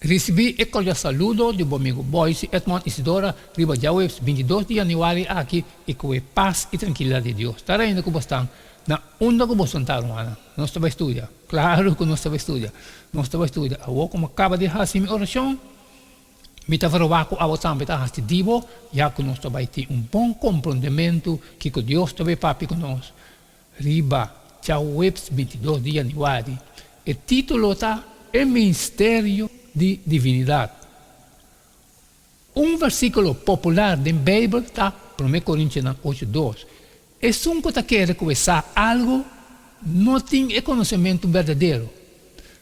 Risibí e kordial saludo di bo amigu Boyce Edmond Isidora riba djaweps 22 di yanüari aki i ku e pas i trankilidat di Dios ta reina ku bosnan na unda ku boso ta rumannan. Nos ta bai studia. Klaru ku nos ta bai studia. Nos ta bai studia. Awor ku mi a kaba di hasi mi orashon, mi ta verwagt ku abo tambe ta hasi di bo, ya ku nos ta bai tin un bon komprondementu kiko Dios ta bai papia ku nos riba djaweps 22 di yanüari. E título ta E Misterio di Divinidat. Un versíkulo popular den Beibel ta Promé Korintionan 8, 2. Esun ku ta kere ku e sa algu no tin e konosementu berdadero.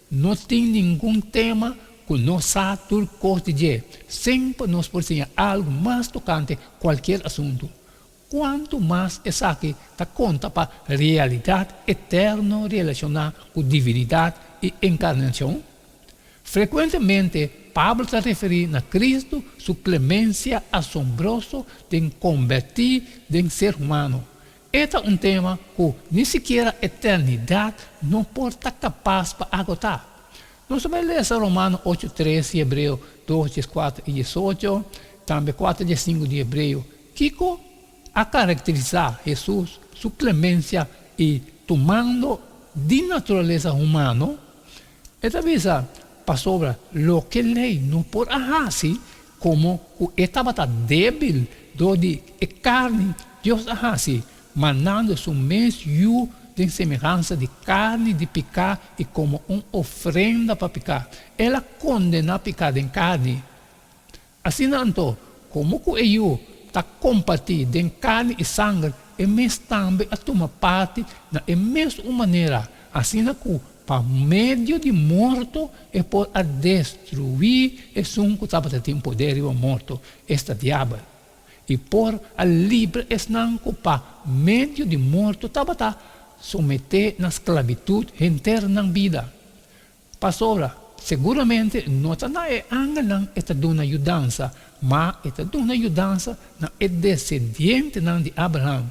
No tin ningun tema ku no sa tur kos di dje. Semper nos por siña algu mas tokante kualkier asuntu. Kuantu mas esaki ta konta pa realidat eterno relashoná ku divinidat i enkarnashon? Frekuentemente Pablo ta referí na Kristu su klemensia asombroso den kombertí den ser humano. E ta un tema ku ni sikiera eternidat no por ta kapas pa agotá. Nos ta bai lesa Romano 8, 3 i Hebreo 2, 14 i 18, tambe 4, 15 di Hebreo. Kiko a karakterisá Hesus su klemensia i tumando di naturalesa humano? E ta bisa, Pasobra loke lei no por a hasi, komo ku e tabata débil dor di e karni, Dios a hasi, mandando su mes Yu den semehansa di karni di piká i komo un ofrenda pa piká. El a kondená piká den karni. Asina anto, komo ku e Yu ta kompartí den karni i sanger, e mes tambe a tuma parti na e mes un manera, asina ku pa medio di morto e por a destruí esun ku tabata tin poder riba morto, esta Diabel, i por a libra esnan ku pa medio di morto tabata someté na sklabitut henter nan bida. Pasobra, seguramente no ta na e angelnan e ta duna yudansa, ma e ta duna yudansa na e desendientenan di Abraham.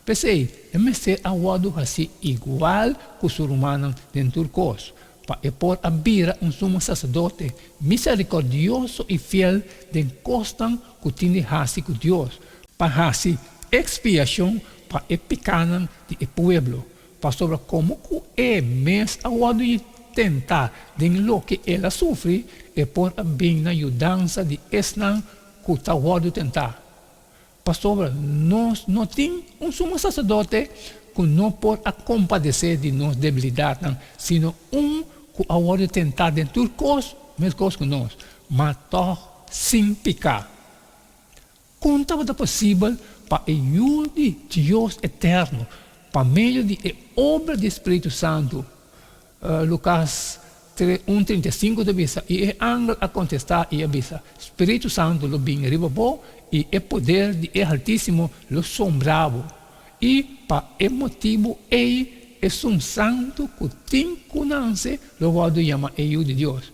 P'esei, e mester a wòrdu hasí igual ku su rumannan den tur kos, pa e por a bira un sumo saserdote miserikòrdioso i fiel den kosnan ku tin di hasi ku Dios, pa hasi ekspiashon pa e pikánan di e pueblo. Pasobra komo ku e mes a wòrdu tentá den loke el a sufri, e por a bin na yudansa di esnan ku ta wòrdu tentá. Pasobra nos no tin un sumo saserdote ku no por a kompadesé di nos debilidatnan, sino un ku a wòrdu tentá den tur kos meskos ku nos, ma tòg sin piká. Kon tabata posibel pa e Yu di Dios eterno, pa medio di e obra di Spiritu Santu? Lukas 1, 35 ta bisa, I e angel a kontestá i a bisa, Spiritu Santu lo bin riba bo, i e poder di e Haltísimo lo sombra bo. I pa e motibu ei Esun Santu ku tin ku nanse lo wòrdu yama e Yu di Dios.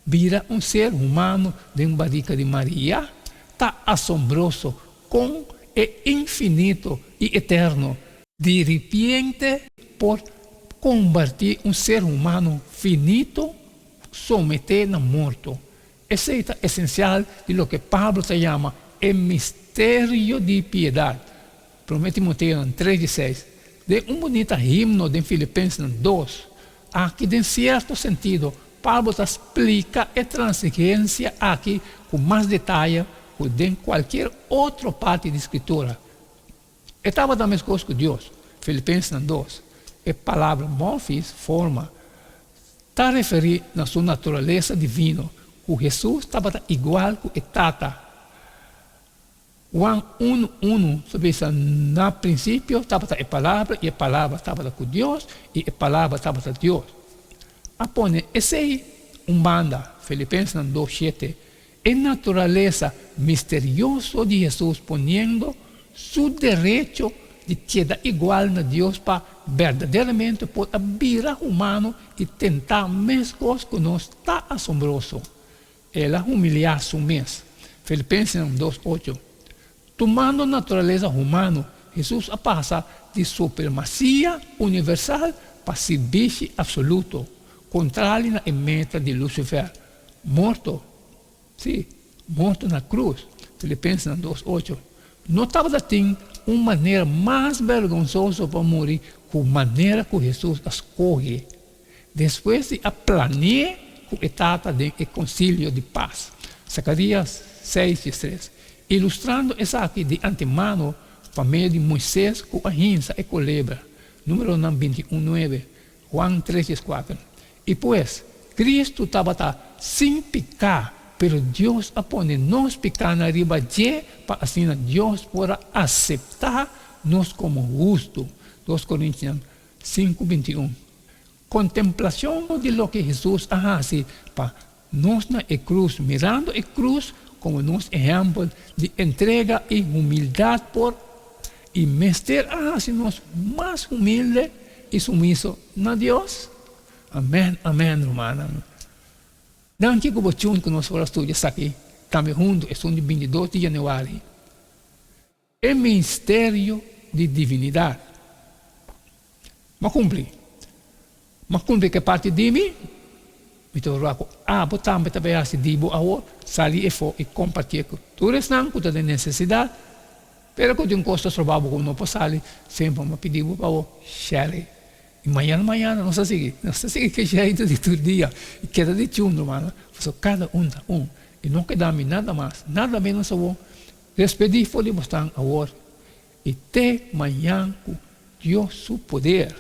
Bira un ser humano den barika di Maria ta asombroso kon e infinito i eterno di ripiente por kombertí un ser humano finito someté na morto. Esei ta esensial di loke Pablo ta yama e misterio di piedat, Promé Timoteonan 3 di 6. Den un bunita himno den Filipensenan 2, aki den sierto sentido Pablo ta splika e transigensia aki ku mas detaye ku den kualkier otro parti di Skritura. E tabata meskos ku Dios, Filipensenan 2. E palabra morfis, forma, ta referí na su naturalesa divino, ku Hesus tabata igual ku e Tata. Juan unu, unu ta bisa, Na prinsipio tabata e Palabra, i e Palabra tabata ku Dios, i e Palabra tabata Dios. A pone esei un banda, Filipensenan 2, 7, e naturalesa misterioso di Hesus poniendo su derecho di keda igual na Dios pa berdaderamente por a bira humano i tentá meskos ku nos ta asombroso. El a humiliá su mes. Filipensenan 2, 8. Tumando naturalesa humano, Hesus a pasa di supremasia universal pa sirbishi absoluto, kontrali na e meta di Lucifer. Morto, sí, morto na krus, Filipensenan dos, ocho. No tabata tin un manera mas bergonsoso pa muri ku manera ku Hesus a skohe despues di a plane'é ku e Tata den e konsilio di pas, Sakarias seis, diestres, ilustrando esaki di antemano pa medio di Moises ku a hinsa e kolebra, Numeronan bintiun, nuebe, Juan tres, dieskuater. I pues, Kristu tabata sin piká, pero Dios a pone nos pikánan riba dje pa asina Dios por a aseptá nos komo hustu, Dos Korintian sinku, bintiun. Kontemplashon di loke Hesus a hasi pa nos na e krus, mirando e krus komo nos ehèmpel di entrega i humildat por i mester a hasi nos mas humilde i sumiso na Dios. Amèn, amèn, rumannan. Danki ku bo tune ku nos por a studia esaki tambe huntu esun di bintidos di yanüari. E ministerio di divinidat. M'a kumpli. M'a kumpli ku e parti di mi. Mi ta rua ku abo tambe ta bai hasi di bo awor, sali efo i kompartié ku tur esnan ku ta den nesesidat, pero ku tin kos ta stroba bo ku no por sali, semper m'a pidi bo pa bo share. I mañana mañana nos ta sigui, nos ta sigui ku e sheitu di tur dia i keda di chun, rumannan, pasobra kada un ta un i no keda mi nada mas, nada ménos awor. Despedí for di bosnan awor i te mañan ku Dios su poder.